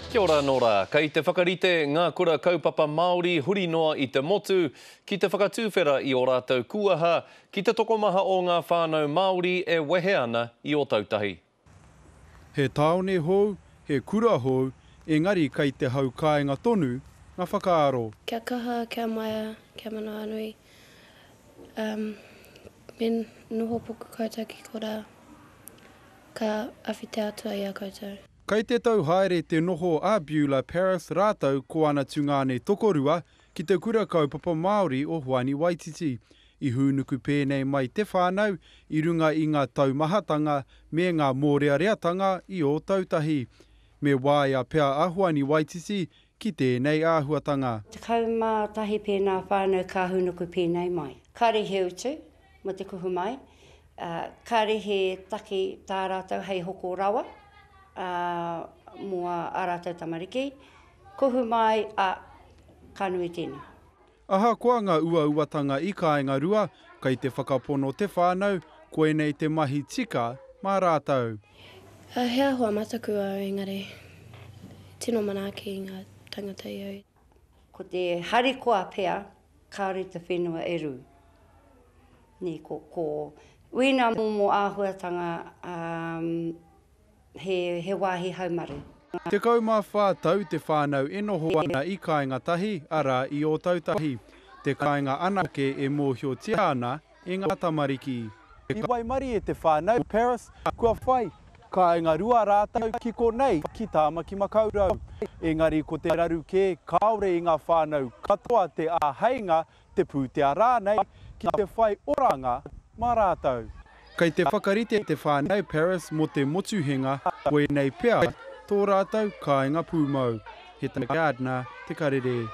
Kia ora anō rā. Kei te whakarite ngā kura kaupapa Māori huri noa i te motu ki te whakatuwhera i ō rātou kūaha ki te tokomaha o ngā whānau Māori e wehe ana i Ōtautahi. He tāone hou, he kura hou, engari kei te hau kāinga tonu ngā whakaaro. Kia kaha, kia maia, kia manawanui, um, me noho puku koutou ki korā, ka awhi te Atua i a koutou. Kei te tau haere te noho a Beulah Paris rātou ko ana tungāne tokorua ki te Kura Kaupapa Māori o Hoani Waititi. I hūnuku pēnei mai te whānau i runga i ngā taumahatanga me ngā mōreareatanga i Ōtautahi. Me waea pea a Hoani Waititi ki tēnei āhuatanga. 11 pēnā whānau ka hūnuku pēnei mai. Kāre he utu mō te kuhu mai, ā, kāre he take tā rātou hei hoko rawa, ā, mō ā rātou tamariki. Kuhu mai, ā, ka nui tēnā. Ahakoa ngā uauatanga i Kāingarua, kei te whakapono te whānau, koinei te mahi tika mā rātou. He āhua mataku au engari tino manaaki ngā tangata i au. Ko te harikoa pea kāore te whenua e rū. Nē, ko, ko wēnā momo āhuatanga, um, he, he wāhi haumaru. 14 tau te whānau e noho ana i Kāinga Tahi, arā, i Ōtautahi, te kāinga anake e mōhiotia ana e ngā tamariki. I waimarie te whānau Paris kua whai kāinga rua rātou ki konei ki Tāmaki Makaurau. Engari ko te raru kē kāore i ngā whānau katoa te āheinga, te pūtea rānei ki te whai oranga mā rātou. Kei te whakarite te whānau Paris mō te motuhenga koinei pea tō rātou kāinga pūmau. Heta Gardner, Te Karere.